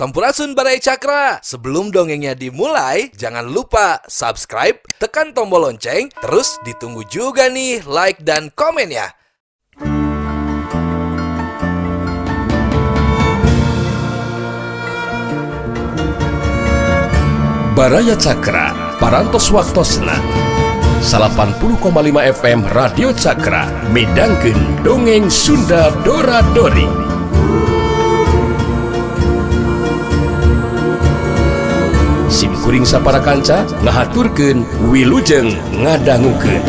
Sampurasun, Baraya Cakra. Sebelum dongengnya dimulai, jangan lupa subscribe, tekan tombol lonceng, terus ditunggu juga nih like dan komennya. Baraya Cakra, Parantos Waktosna 80,5 FM Radio Cakra midangkeun Dongeng Sunda Dora Dori. Sim kuring sapara kanca ngahaturkeun wilujeng ngadangukeun.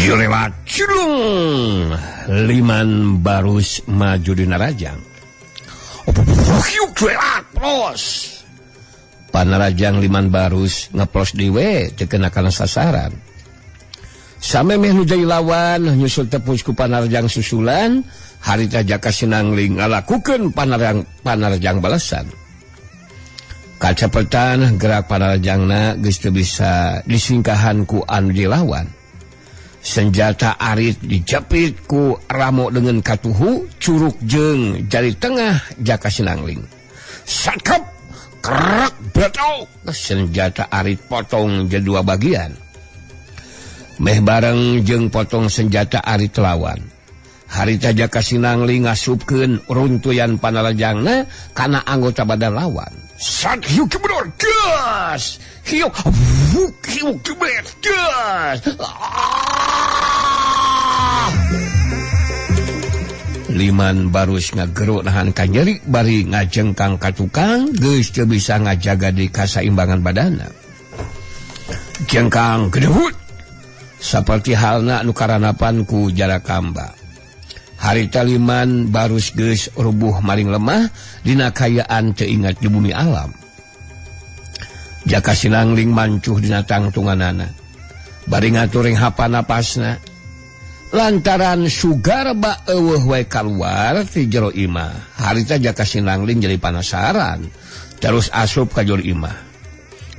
Lewat cilung Liman Barus maju di narajang. Plos. Panarajang Liman Barus ngeplos diwe teu kena kana sasaran. Samemeh nu jadi lawan nyusul tepus ku Panarajang susulan, harita Jaka Sinangling ngalakukeun Panarajang balasan. Kacepetan gerak Panarajangna geus teu bisa disingkahan ku anu dilawan. Senjata arit dijepit ku ramo dengan katuhu curug jeung jari tengah Jaka Sinangling. Sakep kerak betok senjata arit potong jadi dua bagian. Meh bareng jeung potong senjata arit lawan. Harita Jaka Sinangling ngasupkeun runtuyan panarajangna kana anggota badan lawan. Sak hiuk jebor gas. Hiuk vuk hiuk jebor gas. Liman Barus ngageruk nahan kanyeri bari ngajengkang ka tukang geus teu bisa ngajaga di kasaimbangan badana. Jengkang gedehut saperti halna nu karanapan ku Jarakamba. Harita Liman Barus geus rubuh maring lemah dina kayaan teu ingat di bumi alam. Jaka Sinangling mancuh dina tangtunganana. Bari ngaturing hapa napasna. Lantaran Sugarba eueuh wae kaluar ti jero imah. Harita Jaka Sinangling jadi panasaran, terus asup ka jero imah.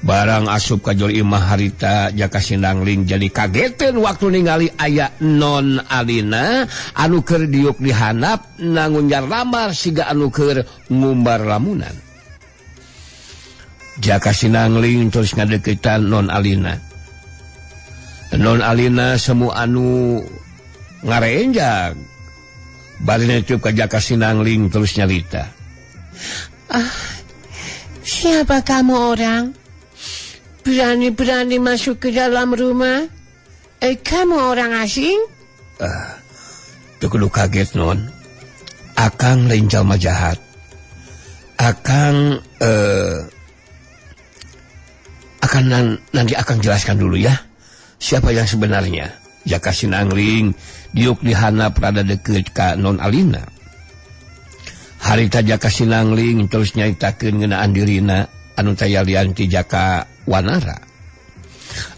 Barang asup ka jero imah harita Jaka Sinangling jadi kageteun waktu ningali aya Non Alina anu keur diuk di handap nangunjar lamar siga anu keur ngumbar lamunan. Jaka Sinangling terus ngadeukeutan Non Alina. Non Alina semu anu ngarenjag bari neuteup ka Jaka Sinangling terus nyarita. Ah, siapa kamu orang? Berani-berani masuk ke dalam rumah? Kamu orang asing? Ah, teu kudu kaget non. Akang lain jalma jahat. Akang akan nanti akang jelaskan dulu ya. Siapa yang sebenarnya? Jaka Sinangling diuk di handap rada deket ka Non Alina. Harita Jaka Sinangling terus nyaritakeun ngeunaan dirina anu taya lian ti Jaka Wanara.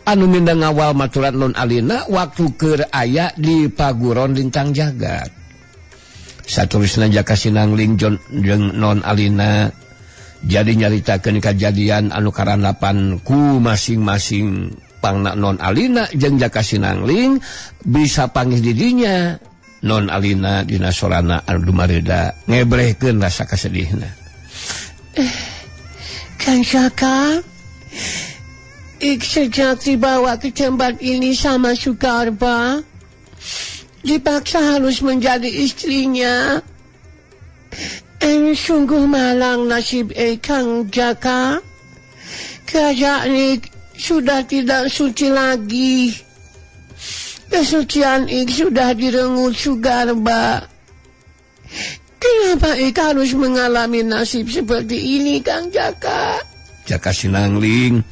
Anu mindang ngawal maturan Non Alina waktu keur aya di Paguron Lintang Jagat. Saterusna Jaka Sinangling jeung Non Alina jadi nyaritakeun kajadian anu karanapan ku masing-masing pangna Non Alina jeung Jaka Sinangling bisa panggih didinya. Non Alina dina sorana anu dumareda ngebrehkeun rasa kasedihna. Kang Jaka, ik sejak dibawa ke tempat ini sama Sugarba, dipaksa harus menjadi istrinya. Sungguh malang nasib Kang Jaka. Kerajaan sudah tidak suci lagi. Kesucian ik sudah direnggut Sugarba. Kenapa Ika harus mengalami nasib seperti ini, Kang Jaka? Jaka Sinangling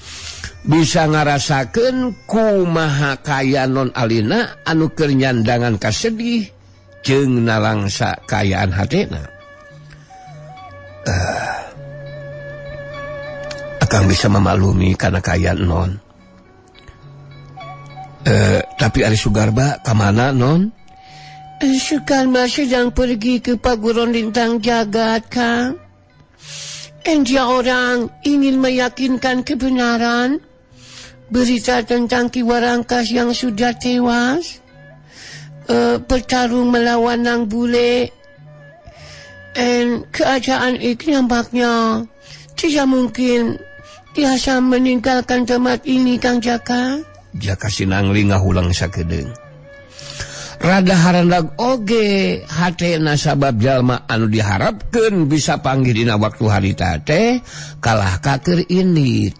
bisa ngarasakeun kumaha kaya Non Alina anu keur nyandangan kasedih jeung nalangsa kayaan hatena. Akang bisa memaklumi karena kayaan Non. Tapi ari Sugarba kamana Non? Sugarba sedang pergi ke Paguron Lintang Jagat, Kang. Dia orang ingin meyakinkan kebenaran berita tentang Ki Warangkas yang sudah tewas, bertarung melawan Nang Bule. Dan keadaan itu nampaknya tidak mungkin biasa meninggalkan tempat ini, Kang Jaka. Jaka Sinangling ngahulang sakedeung. Rada harandag oge hatena sabab jalma anu diharapkeun bisa panggih dina waktu harita teh kalah ka keur indit.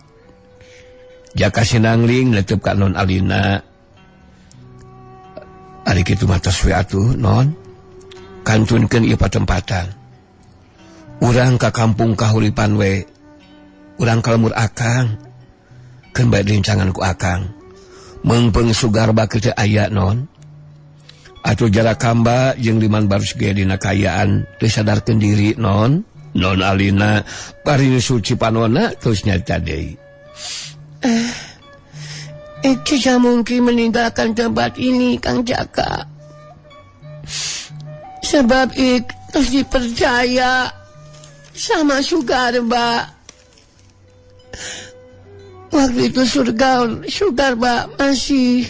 Jaka Sinangling netep ka Non Alina. Ari kitu mah tos we atuh Non. Kantunkeun ieu patempatan. Urang ka kampung Kahuripan we. Urang ka lemur akang. Keun bae rencangan ku akang. Meungpeung Sugarba keur teu aya Non. Atuh jarak kamba jeung liman barus ge dina kayaan teu sadarkeun diri Non. Non Alina bari nyusul cipanona terus nyarita deui. Tidak mungkin meninggalkan tempat ini, Kang Jaka. Sebab ik terus dipercaya sama Sugarba. Waktu itu Sugarba masih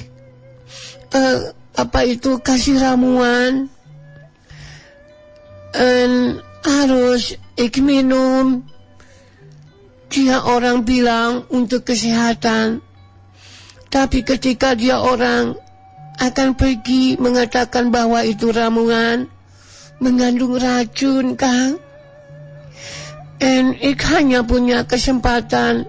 apa itu kasih ramuan, harus ik minum. Dia orang bilang untuk kesehatan, tapi ketika dia orang akan pergi mengatakan bahwa itu ramuan mengandung racun, Kang. Ik hanya punya kesempatan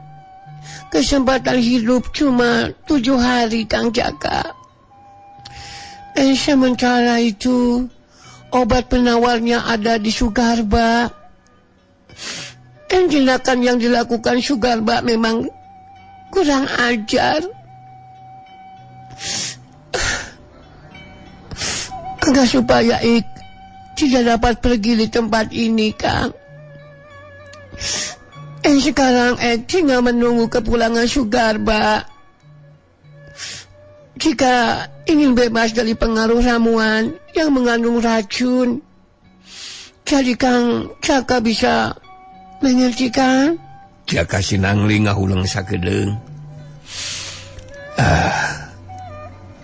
hidup cuma 7 hari, Kang Jaka. Sementara itu obat penawarnya ada di Sugarba. Tindakan yang dilakukan Sugarba memang kurang ajar. Agar supaya ik tidak dapat pergi di tempat ini, Kang. Sekarang ik tinggal menunggu kepulangan Sugarba. Jika ingin bebas dari pengaruh ramuan yang mengandung racun, jadi Kang Jaka bisa mengerti, Kang? Jaka Sinangling ngahulang sakedeung.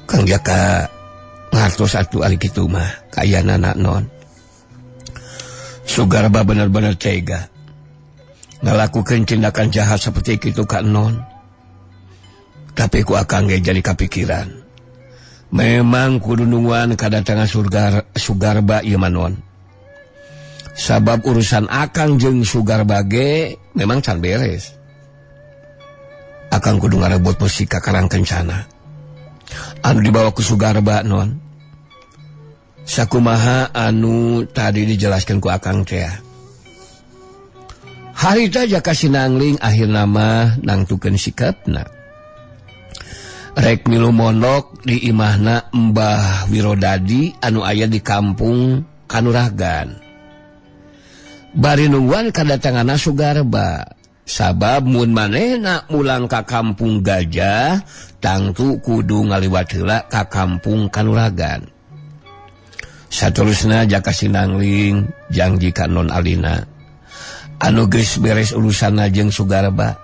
Kang Jaka ngartos atuh ari kitu mah kayanana Non. Sugarba benar-benar tega ngalakukeun tindakan jahat seperti kitu ka Non. Tapi ku akang ge jadi kapikiran. Memang kudu nungguan kadatangan Sugarba ieu mah Non. Sabab urusan akang jeung Sugarba ge memang can beres. Akang kudu ngarebut musika Karang Kencana anu dibawa ku Sugarba Non. Sakumaha anu tadi dijelaskan ku akang teh. Harita Jaka Sinangling akhirna mah nangtukeun sikapna. Rek milu mondok di imahna Mbah Wirodadi anu aya di kampung Kanuragan. Bari nungguan kadatanganna Sugarba. Sabab mun manehna mulang ka kampung Gajah, tangtu kudu ngaliwat heula ka kampung Kanuragan. Saterusna Jaka Sinangling janji ka Non Alina anu geus beres urusanna jeung Sugarba.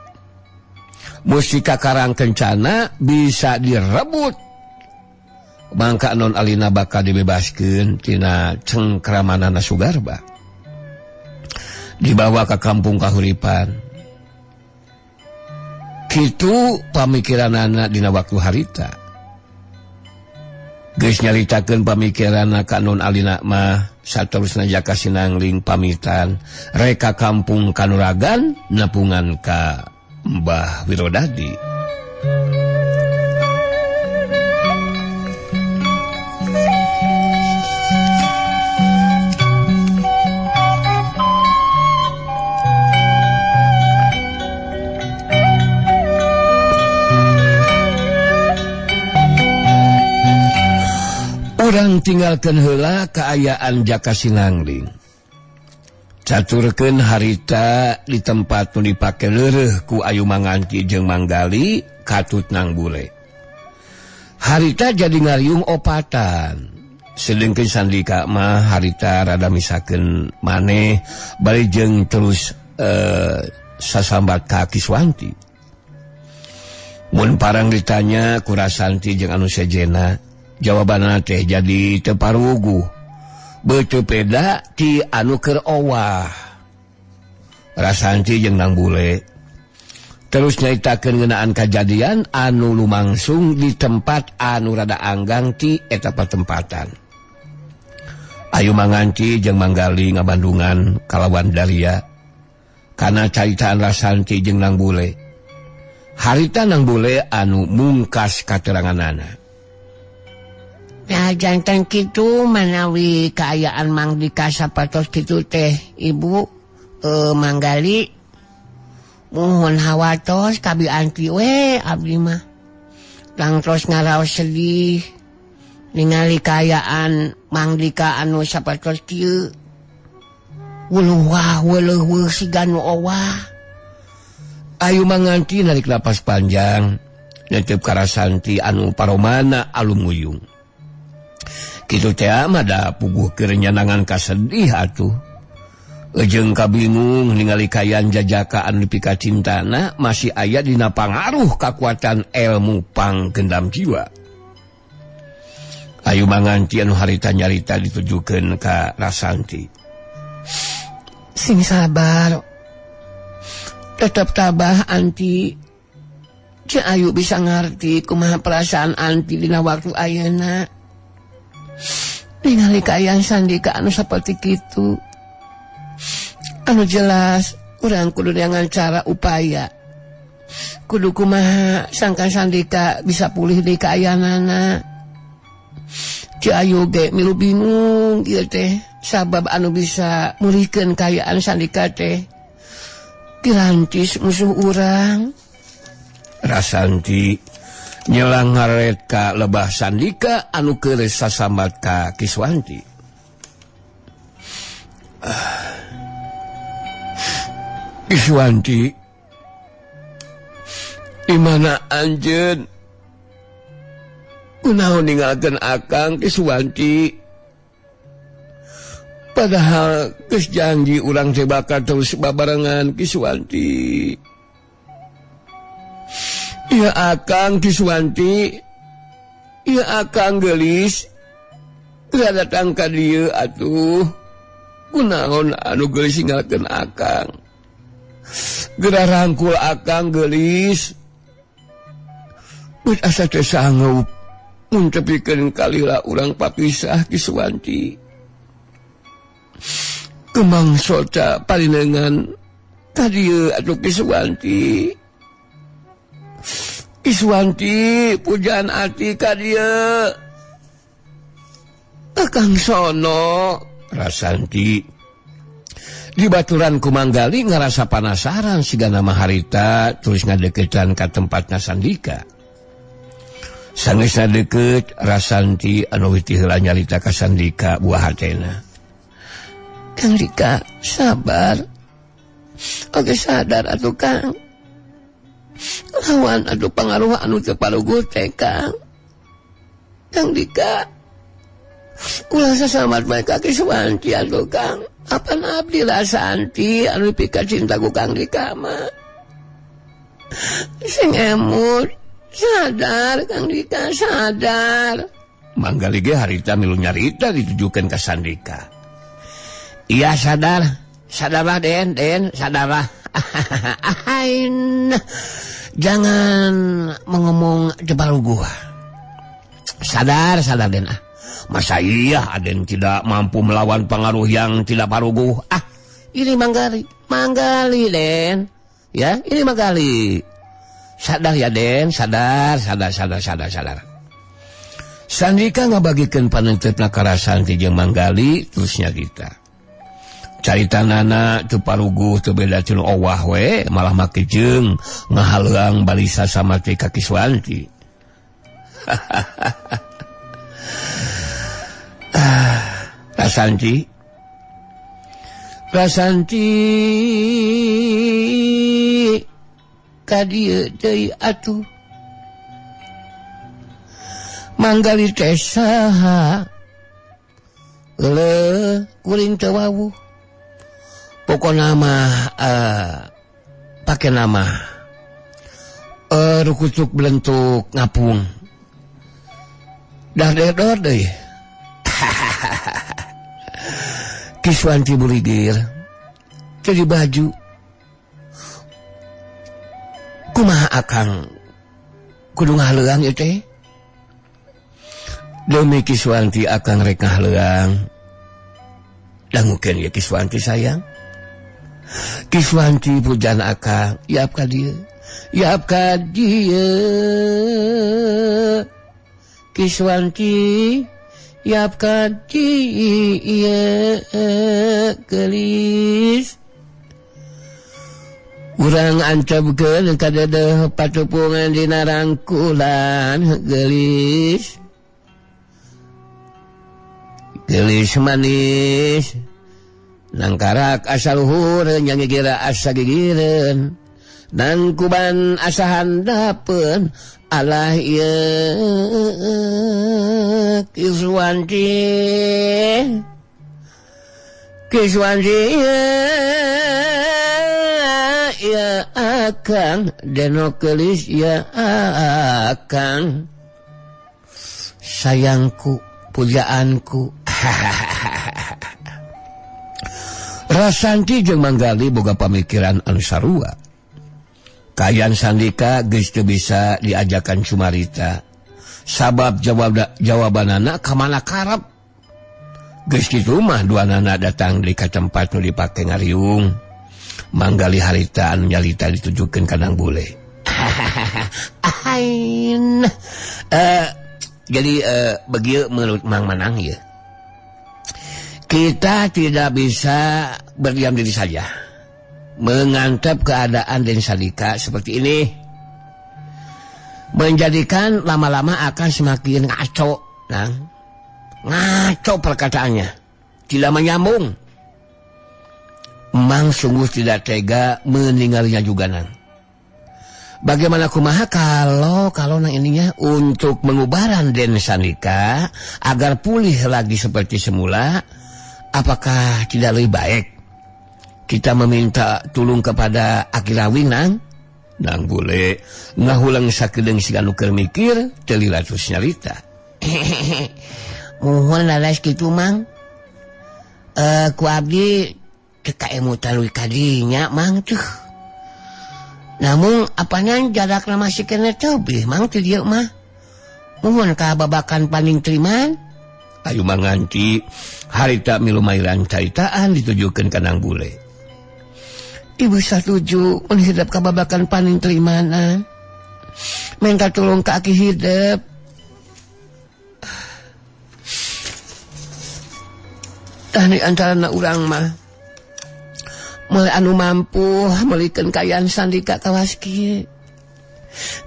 Mustika Karang Kencana bisa direbut. Mangka Non Alina bakal dibebaskeun tina cengkramanana Sugarba. Dibawa ke kampung Kahuripan. Kitu pamikiranana dina waktu harita. Geus nyaritakeun pamikiranna ka Non Alina mah saterusna Jaka Sinangling pamitan rek ka kampung Kanuragan nepungan ka Mbah Wirodadi. Urang tinggalkeun heula kaayaan Jaka Sinangling. Caturkeun harita di tempat nu dipake leureuh ku Ayu Manganti jeung Manggali katut nang bule. Harita jadi ngariung opatan. Sedengkeun Sandika mah harita rada misakeun maneh bari jeung terus sasambat ka Kiswanti. Mun parang ditanya ku Rasanti jeung anu sejena, jawabanna teh jadi teu paruguh. Beuteung peda ti anu keur owah. Rasanti jeung nang bule terus nyaritakeun ngeunaan kajadian anu lumangsung di tempat anu rada anggang ti eta patempatan. Ayu Manganti jeung Manggali ngabandungan kalawan daria kana caritaan Rasanti jeung nang bule. Harita nang bule anu mungkas kateranganana. Nah, jantan kitu manawi kaayaan Mang Dika sapatos kitu teh Ibu Manggali muhun hawatos kabi anti we abdi mah. Langtos ngaraos sedih ningali kaayaan Mang Dika anu sapatos kieu. Wuluh wuluh siga nu owah. Ayu Manganti narik napas panjang netep ka Rasanti anu paromana alumuyung. Kitu teh mah da puguh keur nyanangan kasedih atuh. Ejeung kabingung ningali kaayaan jajaka anu dipika cintana masih aya dina pangaruh kakuatan ilmu panggendam jiwa. Ayu Manganti anu harita nyarita ditujukeun ka Rasanti. Sing sabar. Tetep tabah anti. Ceu Ayu bisa ngarti kumaha perasaan anti dina waktu ayeuna. Ningali kaayaan Sandika anu saperti kitu. Anu jelas urang kudu dengan cara upaya. Kudu kumaha sangkan Sandika bisa pulih di kaayaanana. Ceu Ayu ge milu bingung ieu teh sabab anu bisa mulihkeun kaayaan Sandika teh dirantis musuh urang. Rasanti nyelang ngaret ka lebah Sandika anu keur sasambat ka Kiswanti. Kiswanti, di mana anjeun? Kunaon ninggalkeun akang Kiswanti? Padahal geus janji urang teh bakal terus babarengan Kiswanti. Ieu akang Kiswanti, ieu akang geulis, geura datang ka dieu atuh. Kunaon anu geulis ninggalkeun akang? Geura rangkul akang geulis. Beut asa teh sanggup mun tepikeun kalila urang papisah Kiswanti. Kemang soca palinengan ka dieu atuh Kiswanti. Kiswanti pujaan ati ka dieu. Akang sono. Rasanti di baturan ku Manggali ngarasa panasaran sigana maharita terus ngadeukeutan ka tempatna Sandika. Sangeusna deukeut Rasanti anu witi heula nyarita ka Sandika buah hatena. Kang Dika sabar. Oke sadar atuh Kang. Lawan atuh pangaruh anu teu paruguh teh Kang. Kang Dika ulah sasamat bae ka Kiswanti atuh Kang. Apan abdi Rasanti anu pika cinta ku Kang Dika mah. Sing emut sadar Kang Dika sadar. Manggali ge harita milu nyarita ditujukeun ka Sandika. Iya sadar, sadarlah Den, Den, sadarlah. Ain, jangan mengomong jebaluguh. Sadar, sadar Den. Masa iya Aden tidak mampu melawan pengaruh yang tidak paruguh? Ah, ini Manggali, Manggali Den. Ya, ini Manggali. Sadar ya Den, sadar, sadar, sadar, sadar, sadar. Sandika ngabagikeun panentetna ka Rasanti jeung Manggali terus nyarita. Carita nana teu paruguh teu beda ti nu owah we, malah make jeung ngahaleuang balisa sama teh ka Kiswanti. Rasanti Rasanti ka dieu deui atuh Manggali teh saha Euleuh kuring teu wawuh pokona mah pake nama rukucuk belentuk ngapung dah dedor deui. Kiswanti buligir jadi baju kumaha akang kudu ngahleuang ieu teh demi Kiswanti akang rek ngahleuang dangukeun ye Kiswanti sayang Kiswanti pujaan akang yap ka dieu yap ka dieu Kiswanti yap ka dieu geulis urang antepkeun ka dedeh patupungan dina rangkulan geulis geulis manis nangkarak asa luhur nyangigira asa gigireun nangkuban asa handapeun alah ieu Kiswanti Kiswanti ya akang denok geulis ya akang sayangku pujaanku. Rasanti jeung Manggali boga pamikiran anu sarua. Kayan Sandika geus teu bisa diajakan cumarita. Sabab jawabanana ka mana karep. Geus kitu mah duanana datang di ka tempat nu dipake ngariung. Manggali harita anu nyalita ditujukeun ka Nang Bule. Ain. Jadi begieu menurut Mang Manang ya. Kita tidak bisa berdiam diri saja mengantap keadaan Den Sandika seperti ini, menjadikan lama-lama akan semakin ngaco, nah, ngaco perkataannya, tidak menyambung. Mang sungguh tidak tega meninggalnya juga nang. Bagaimana kumaha kalau nang ininya untuk mengubaran Den Sandika agar pulih lagi seperti semula, apakah tidak lebih baik kita meminta tulung kepada Aki Rawing nang? Nang bule ngahulang sakedeung siga nu keur mikir teu lila terus nyarita. Muhun lalas kitu Mang. Ku abdi teu kaemutan leuwih ka dinya Mang tuh. Namun apanya jarakna masih kena tebih Mang teu dieu mah. Muhun ka babakan paning teriman. Ayu manganti harita milumairan caritaan ditujukeun ka Nang Bule. Ibu satuju mun hidep ka babakan paning terimanan. Minta tulung ka aki hidep. Tah di antarana urang mah mulai anu mampu meulikeun kaayaan Sandika kawas kieu.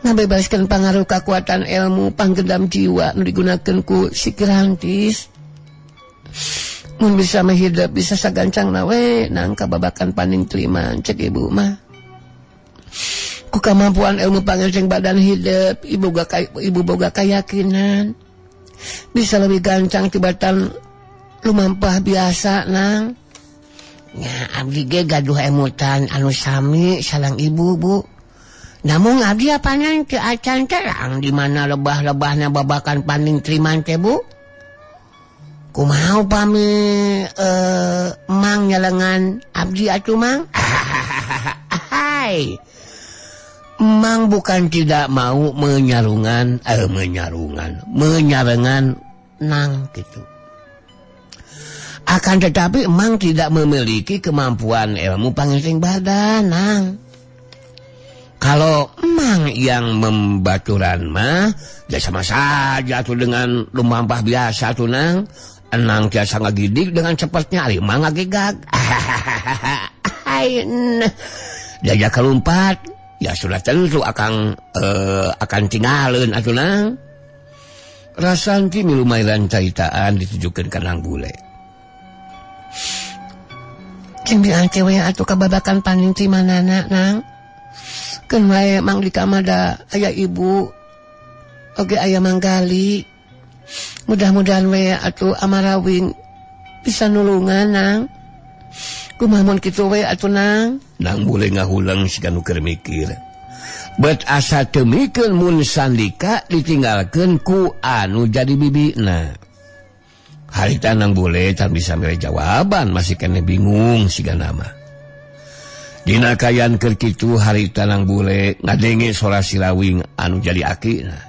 Ngabebaskeun pangaruh kakuatan ilmu panggendam jiwa nu digunakeun ku si Kirantis. Mun bisa mah hidup bisa sagancang nawe nang kababakan paning teriman cek ibu mah. Ku kamampuan ilmu pangenceng badan hidup ibu boga keyakinan bisa lebih gancang tibatan lumampah biasa nang. Nya abdi ge gaduh emutan anu sami salang ibu bu. Namun abdi apanya teu acan terang di mana lebah-lebahna babakan paning teriman teh bu. Kumaha upami mang nyalengan abdi atuh mang? Hai. Mang bukan tidak mau menyarungan nang gitu. Akan tetapi mang tidak memiliki kemampuan ilmu pangenceng badan nang. Kalau mang yang membaturan mah ya sama saja tuh dengan lumampah biasa tuh nang. Enang tiasa ngagidik dengan cepatnya ari mang ngagegag. Diajak kelumpat ya sudah tentu akan tinggalin atuh nang. Rasanti milumairan caritaan ditujukeun ka Nang Bule. Jeung diangke we atuh kababakan paning ti manana nang. Keun wae Mang Dika mah da aya ibu oge aya Manggali. Mudah-mudahan we atuh Amarawing bisa nulungan nang. Kumaha mun kitu we atuh nang. Nang Bule ngahulang siga nu keur mikir. Bet asa teu mikeun mun Sandika ditinggalkeun ku anu jadi bibina. Harita Nang Bule can bisa mere jawaban, masih keneh bingung siga nama. Dina kayan keur kitu harita Nang Bule ngadenge sora Sirawing anu jadi akina.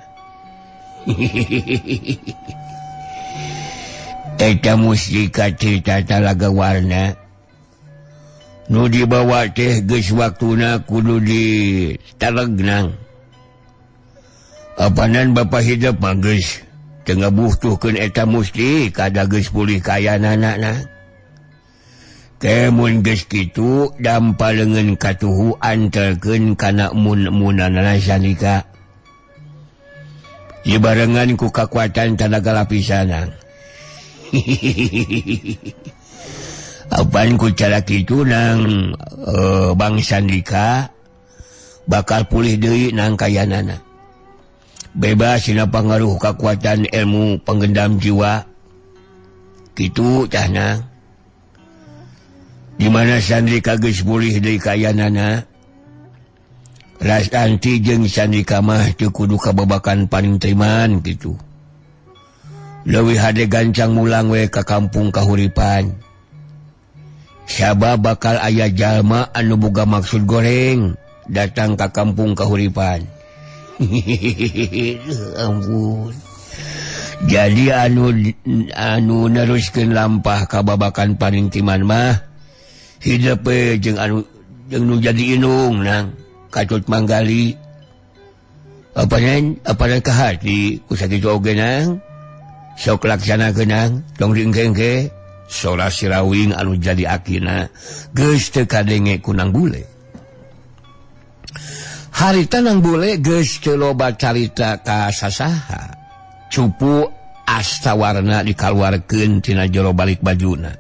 Eta mustika cerita talaga warna nu dibawa teh geus waktuna kudu ditalegnang. Apanan bapa hidup mah geus teu ngabutuhkeun eta mustika da geus pulih kayanana na. Kemun geus kitu dampa leungeun katuhu antelkeun kana mun-munanana Sandika. Dibarengan ku kakuatan tanaga lapisanang. Apan ku cara kitu nang Bang Sandika bakal pulih deui nang kayanana. Bebas dina pangaruh kakuatan ilmu penggendam jiwa. Kitu tah nang. Di mana Sandika geus pulih deui kayanana. Rastanti jeung Sandika mah teu kudu kababakan panintriman kitu. Leuwih hade gancang mulang we ka kampung kahuripan. Sabab bakal aya jalma anu boga maksud goreng datang ka kampung kahuripan. Ampun. Jadi anu neruskeun lampah kababakan panintiman mah hidup we jeung anu jeung nu jadi inung nang katut Manggali. Apanan apanan ka hati ku sakitu oge nang. Sok laksanakeun nang tong diengke-engke. Sora Sirawing anu jadi akina geus teu kadenge ku Nang Bule. Harita Nang Bule geus teu loba carita ka sasaha. Cupu astawarna dikaluarkeun tina jero balik bajuna.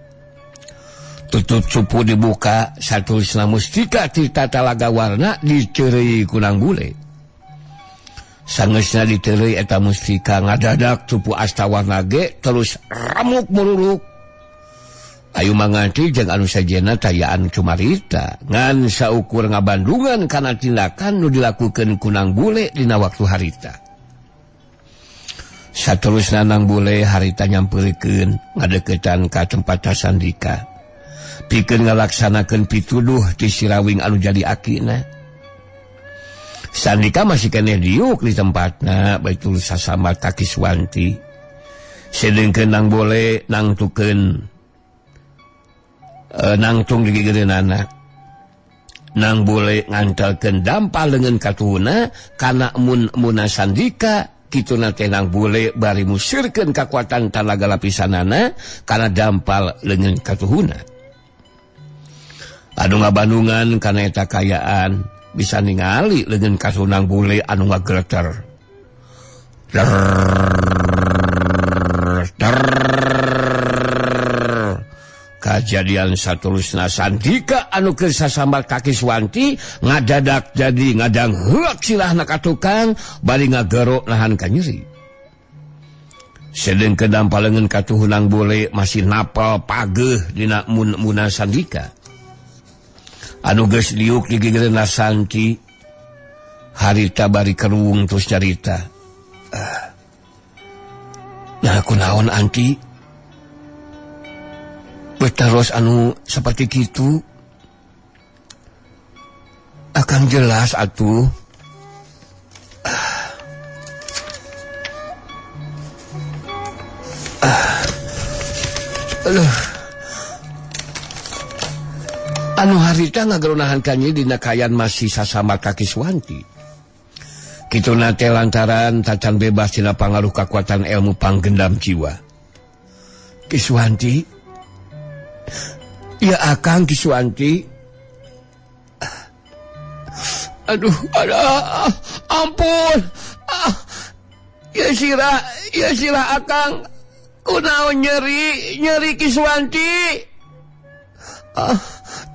Tutup cupu dibuka satusna mustika tirta talaga warna diceureuy ku Nang Bule. Sangeusna diteureuy eta mustika ngadadak cupu astawarna ge terus ramuk mururuk. Ayu manganti jeung anu sajena tayaan cumarita ngan saukur ngabandungan kana tindakan nu dilakukeun ku Nang Bule dina waktu harita. Saterusna Nang Bule harita nyampeurkeun ngadeukeutan ka tempat Sandika. Pikeun ngalaksanakeun pituduh ti Sirawing anu jadi akina. Sandika masih keneh diuk di tempatna baitul sasama ka Kiswanti. Sedengkeun Nang Bule nangtukeun nangtung digigireunana. Nang Bule ngantelkeun dampal leungeun katuhuna kana mun-muna Sandika kituna teh Nang Bule bari musirkeun kakuatan tanaga lapisanana kana dampal leungeun katuhuna. Anu ngabandungan kana eta kayaan bisa ningali leungeun katuh Nang Bule anu ngageleter. Kajadian saterusna Sandika anu keur sasambar ka Kiswanti ngadadak jadi ngadang heuak silahna ka tukang bari ngagero nahan ka nyeri. Sedengkeun dampal leungeun katuh Nang Bule masih napal pageuh dina mun-muna Sandika. Anu geus diuk digigireunna Santi harita bari kerung terus carita. Nah kunaon anti? Betaros anu seperti kitu akan jelas atuh. Aduh. Anu harita ngageronahan kanyi dina kayan masih sasama ka Kiswanti. Kituna teh lantaran tacan bebas tina pangaruh kakuatan ilmu panggendam jiwa. Kiswanti, ya akang Kiswanti. Aduh, aduh, ampun. Ya sirah akang. Kunaon nyeri, nyeri Kiswanti. Ah,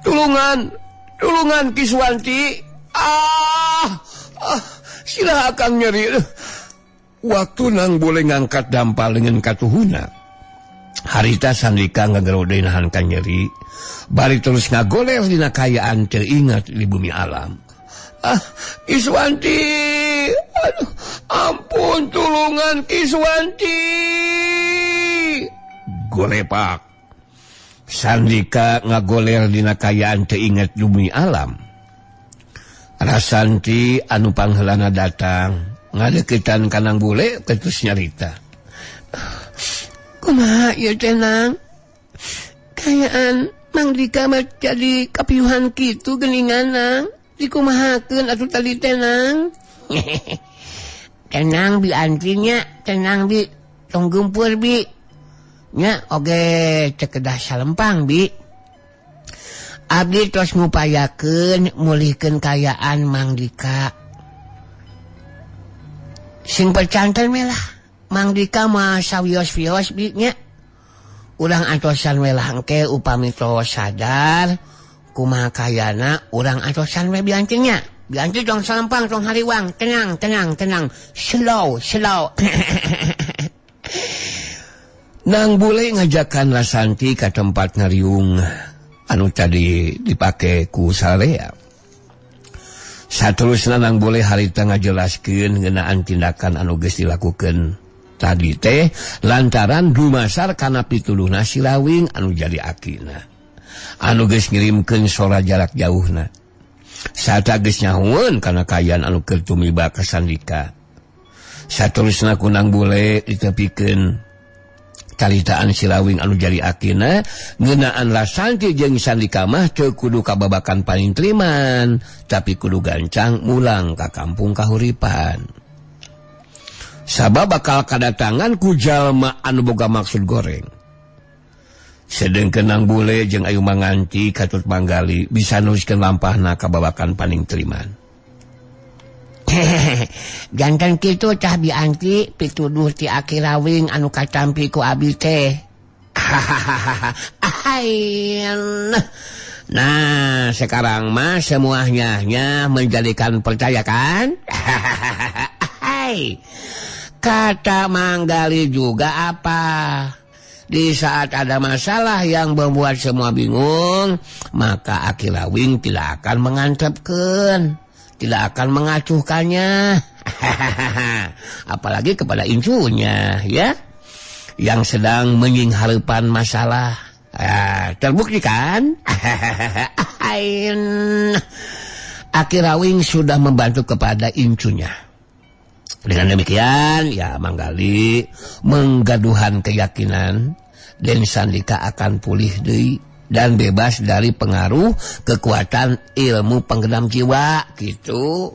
tulungan, tulungan Kiswanti. Ah, ah, sila akan nyeri. Waktu nang boleh ngangkat dampal dengan katuhuna. Harita Sandika ngagerode nahan kan nyeri. Bari terus ngagoler dina kayaan teu ingat di bumi alam. Ah, Kiswanti. Aduh, ampun tulungan Kiswanti. Golepak. Sandika ngagoler dina kayaan teu ingat bumi alam. Rasanti anu pangheulana datang ngadeukeutan kanang bule ketus nyarita. Kumaha ieu teh Nang? Kayaan Mang Dika mah jadi kapiuhan kitu geuningan Nang. Dikumahakeun atuh tadi teh Nang. Tenang bi antrinya, tenang bi, tong gempur bi. Nya oge cekedah salempang bi. Abdi tos ngupayakeun mulihkeun kayaan Mang Dika. Sing percanten we lah. Mang Dika mah sawios-wios bi nya. Urang antosan we lah engke upami tos sadar kumaha kayana urang antosan we bi antrinya. Bi antri tong salempang tong hariwang, tenang tenang tenang, slow slow. Nang bule ngajakan Rasanti ke tempat ngariung anu tadi dipake ku sarea. Saterusna nang bule harita ngajelaskeun ngeunaan tindakan anu geus dilakukeun tadi teh lantaran dumasar kana pituluhna si Lawing anu jadi akina. Anu geus ngirimkeun sora jarak jauhna. Sarta geus nyahueun kana kaayaan anu keur tumiba ka Sandika. Saterusna ku nang bule ditepikeun caritaan si Lawing anu jadi akina ngeunaan Rasanti jeung Sandika mah teu kudu kababakan panintriman tapi kudu gancang mulang ka kampung kahuripan. Sabab bakal kadatangan ku jalma anu boga maksud goreng. Sedengkeun nang bule jeung Ayu Manganti katut Manggali bisa neruskeun lampahna kababakan panintriman. Jantan kitu tah bi anti pituduh ti aki Rawing anu katampi ku abi teh. Nah, sekarang mah semuanya menjadikan percaya kan? Kata Manggali juga apa? Di saat ada masalah yang membuat semua bingung, maka aki Rawing tidak akan mengantepkeun, tidak akan mengacuhkannya. Apalagi kepada incunya ya, yang sedang menyingharepan masalah. Terbukti kan? Aki Rawing sudah membantu kepada incunya. Dengan demikian ya Manggali menggaduhan keyakinan dan Sandika akan pulih deui dan bebas dari pengaruh kekuatan ilmu penggenam jiwa gitu.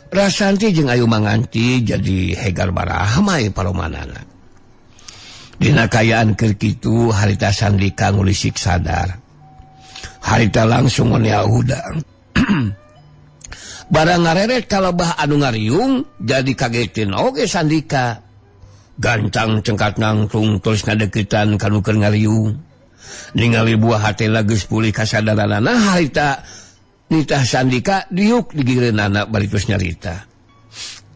Rasanti jeung Ayu Manganti jadi hegar barahmai paromanana. Dina kayaan keur kitu harita Sandika ngulisik sadar. Harita langsung ngonea hudang. Barang ngareret kalebah anu ngariung jadi kagetin oge Sandika. Gancang cengkat nangtung terus ngadeukeutan ka nu keur ngariung. Ningali buah hatena geus pulih kasadaranana harita nitah Sandika diuk digireunana bari terus nyarita.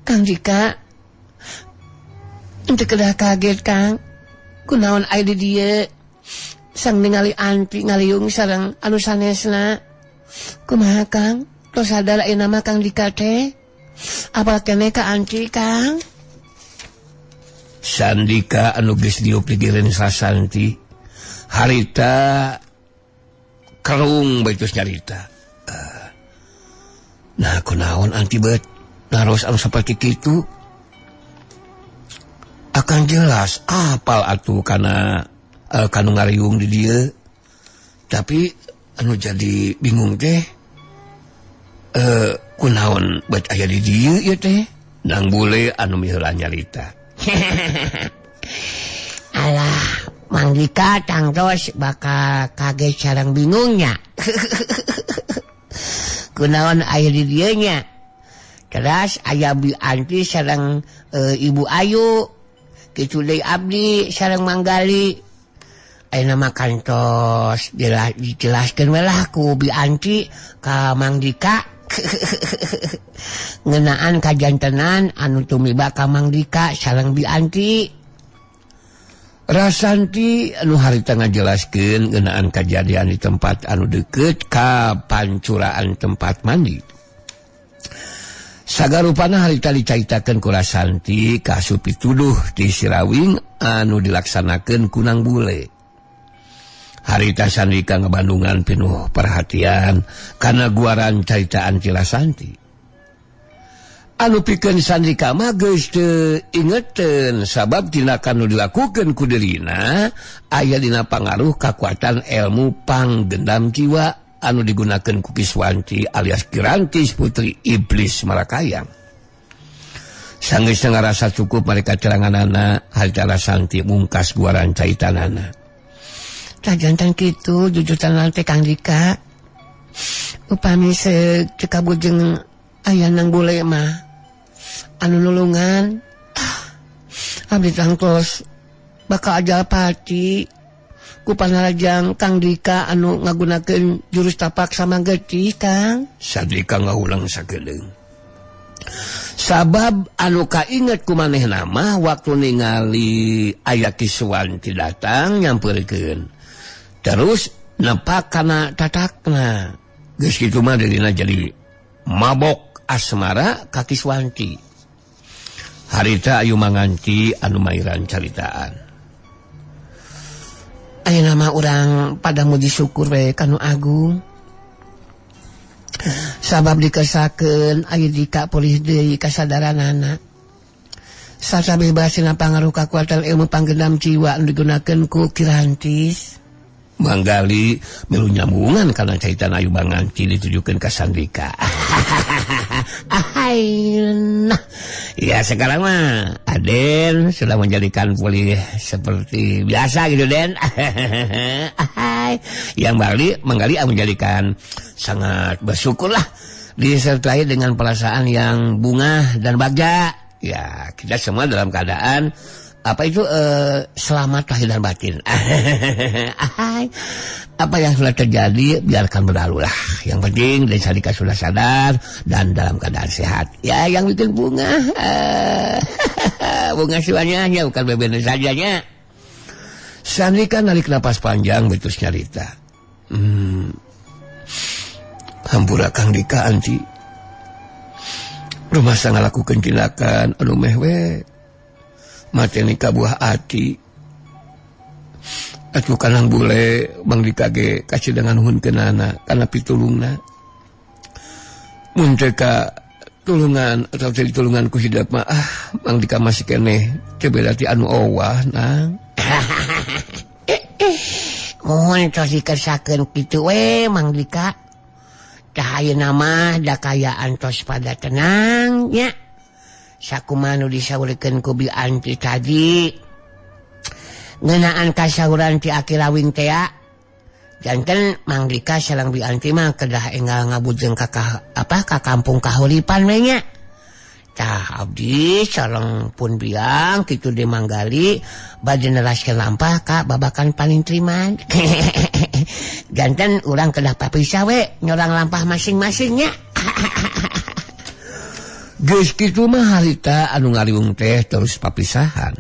Kang Dika, henteu kedah kaget Kang. Kunaon aya di dieu? Sang ningali anti ngaliung sareng anu sanesna. Kumaha Kang? Tos sadar ayeuna mah Kang Dika teh? Apal keneh ka anti Kang? Sandika anu geus diuk digireun Sasanti harita kerung bae terus nyarita. Nah kunaon anti bet naros anu saperti kitu? Akan jelas apal atuh kana kanu ngariung di dieu. Tapi anu jadi bingung teh kunaon bet aya di dieu ieu teh? Nang bule anu miheula nyarita. Alah, Mang Dika tangtos bakal kaget sareng bingungnya. Kunaon aya di dieu nya? Teras aya Bi Anti sareng Ibu Ayu, kitu deui abdi sareng Manggali. Ayeuna mah kantos dijelaskeun we lah ku Bi Anti ka Mang Dika. Ngeunaan kajantenan anu tumiba ka Mang Dika sareng Bi Anti. Rasanti anu harita ngajelaskeun ngeunaan kajadian di tempat anu deukeut ka pancuraan tempat mandi. Sagarupana harita dicaritakeun ku Rasanti kaasup pituduh ti Sirawing anu dilaksanakeun ku Nang Bule. Harita Sandika ngabandungan pinuh perhatian kana guaran caritaan ti Rasanti. Anu pikeun Sandika mah geus teu ingeteun sabab tindakan nu dilakukeun ku dirina aya dina pangaruh kakuatan ilmu panggendam jiwa anu digunakan ku Kiswanti alias Kirantis putri iblis Marakayang. Sanggeus ngarasa cukup mereka ceranganana, harita Rasanti mungkas guaran caitanana. Tah jantan kitu jujutan teh Kang Dika. Upami ceka bujeng aya Nang Bule mah anu nulungan abdi tangtos bakal ajal pati ku panarajang Kang Dika anu ngagunakeun jurus tapak sama getih Kang. Sandika ngaulang sakedeung. Sabab anu kainget ku manehna mah waktu ningali aya Kiswanti datang nyamperkeun. Terus nepak kana tatakna. Geus kitu mah dirina jadi mabok asmara ka Kiswanti. Harita Ayu Manganti anu mairan caritaan. Ayeuna mah urang pada muji syukur we ka Nu Agung. Sabab dikesakeun aya Dika pulih deui kasadaranana. Sarta bebas tina pangaruh kakuatan ilmu panggendam jiwa anu digunakeun ku Kirantis. Manggali milu nyambungan kana carita Ayu Manganti ditujukeun ka Sandika. Nah, ya sekarang mah Aden sudah menjadikan pulih seperti biasa gitu Den. Yang Bali Manggali menjadikan sangat bersyukurlah disertai dengan perasaan yang bunga dan bagja. Ya kita semua dalam keadaan apa itu selamat lahir dan batin. Apa yang sudah terjadi biarkan berlalu lah. Yang penting Dan Sandika sudah sadar dan dalam keadaan sehat. Ya yang bikin bunga bunga semuanya ya bukan bebek sajanya. Sandika narik napas panjang betus nyarita. Hampura Kang Dika anti. Rumah ngalakukeun tindakan anu meh we. Mateni ka buah ati. Atuh kanang bule Mang Dika ge kacidangan nuhunkeunana kana pitulungna. Mun teu ka tulungan atau teu ditulungan ku hidep mah Mang Dika masih keneh teu beda ti anu owah nang. Mohon tos dikersakeun kitu we Mang Dika. Tah ayeuna mah da kayaan tos pada tenang nya. Sakumaha nu disaurkeun ku Bi Anti tadi ngeunaan kasauran ti Aki Rawing teh janten Mang Dika sareng Bi Anti mah kedah enggal ngabujeng ka apa ka kampung Kahuripan we nya. Tah abdi sareng pun biang kitu de Manggali bade neraskeun lampah ka babakan Panintriman. Janten urang kedah papisah we nyorang lampah masing-masing nya. Geus kitu mah harita anu ngariung teh terus papisahan.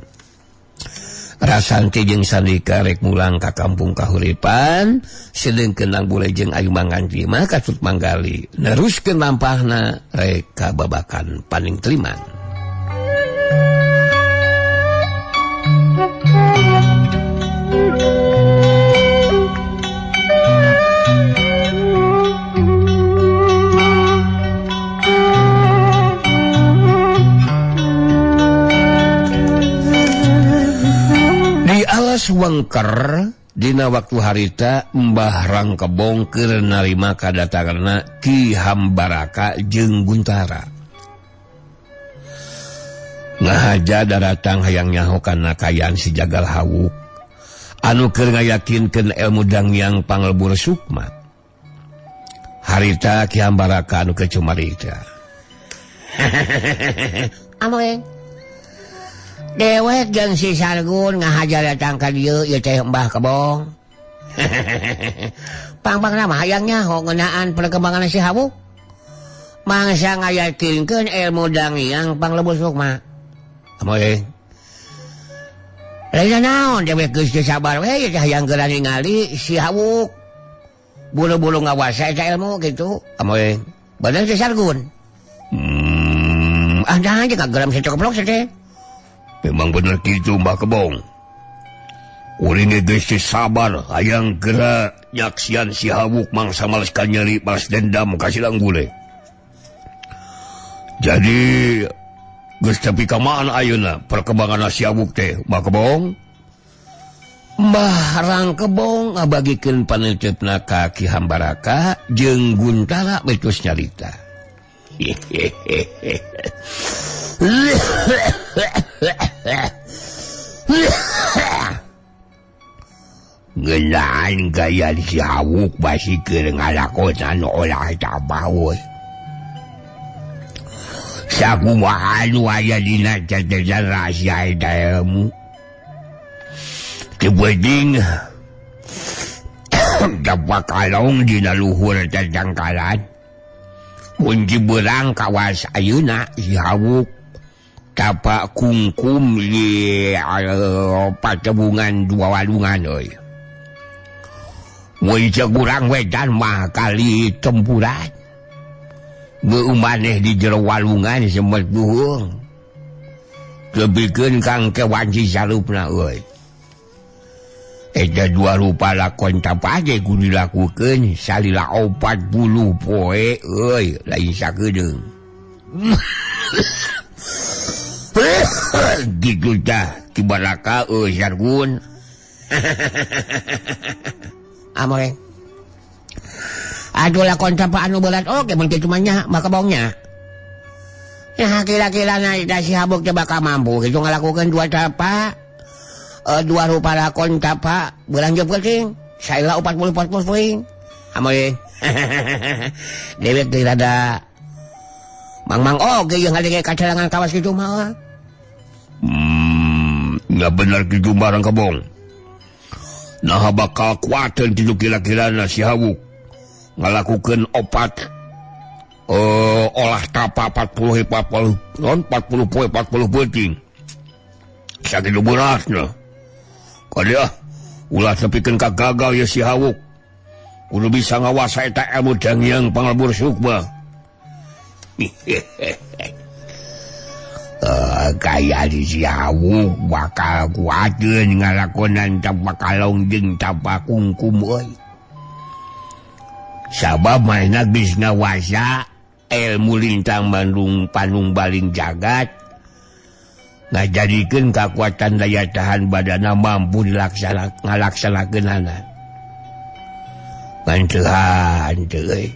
Rasanti jeung Sandika rek mulang ka kampung Kahuripan, sedengkeun Nang Bule jeung Ayu Manganti mah katut Manggali neruskeun lampahna rek ka babakan Panintriman. Alas Wengker dina waktu harita Mbah Rangkebong keur narima kadatanganna Ki Hambaraka jeung Guntara. Ngahaja daratang hayang nyaho kana kayaan si Jagal Hawuk anu keur ngayakinkeun ilmu Dangyang Panglebur Sukma. Harita Ki Hambaraka anu keur cumarita. Amoeng. Dewek jeung si Sargun ngahajar datang ka dieu ieu teh Mbah Kebong. Pang-pangna mah hayang nyaho ngeunaan perkembangan si Hawuk. Mangsa ngayakinkeun ilmu dangiang panglebur sukma. Amoy. Lain naon dewek geus teu sabar we ieu teh hayang geura ningali si Hawuk. Bulu-bulu ngawasa eta ilmu kitu. Amoy. Bener si Sargun. Ah dah aja kageram si cokeplok teh. Memang bener kitu Mbah Kebong. Kuring geus teu sabar hayang geura nyaksian si Hawuk mangsa males kanyeri balas dendam ka si Langgule. Jadi geus tepi ka mana ayeuna perkembangan si Hawuk teh Mbah Kebong? Mbah Rangkebong ngabagikeun paneuteup-na ka Ki Hambaraka jeung Guntara betus nyarita. Ngeunaan gaya si Hawuk basi keur ngalakonan olah tapa euy. Sakumaha anu aya dina catetan rahasia eta ilmu. Teu penting dapat kalong dina luhur tatangkalan. Mun jiberang kawas ayeuna si Hawuk tapak kungkum di patebungan dua walungan euy. Mun kurang wedan mah kali tempuran. Beuh maneh di jero walungan semet buhung. Tebikeun kang ke wanci salupna euy. Eta dua rupa lakon tapa ge kudu dilakukeun salila 40 poe euy lain sakedeung. Gitu tah Ki Baraka euy Sargun. Amore. Aduh lakon tapa anu berat oge mun kitu mah nya maka bongnya. Ya kira-kira na eta si Hawuk teh bakal mampu kitu ngalakukeun dua tapa. Dua rupa lakon tapa beurang jeung peuting saila 40 poing. Amoy. Dewek teh rada mang-mang oge jeung ngadenge kacalangan kawas kitu mah. Nggak bener kitu barang Kebong. Nah bakal kuateun kitu kira-kirana si Hawuk ngalakukeun opat olah tapa 40 non 40 poe 40 peuting. Sakitu beratna. Kadiah ulah tepikeun ka gagal ye si Hawuk. Kudu bisa ngawasa eta ilmu dangiang panglebur sukma. Kaya di si Hawuk bakal kuateun ngalakonan tapa kalong jeung tapa kungkum euy. Sabab manehna geus ngawasa ilmu lintang Bandung panung baling jagat. Ngajadikeun kakuatan daya tahan badana mampu ngalaksanakeunana. Ngan teu euy.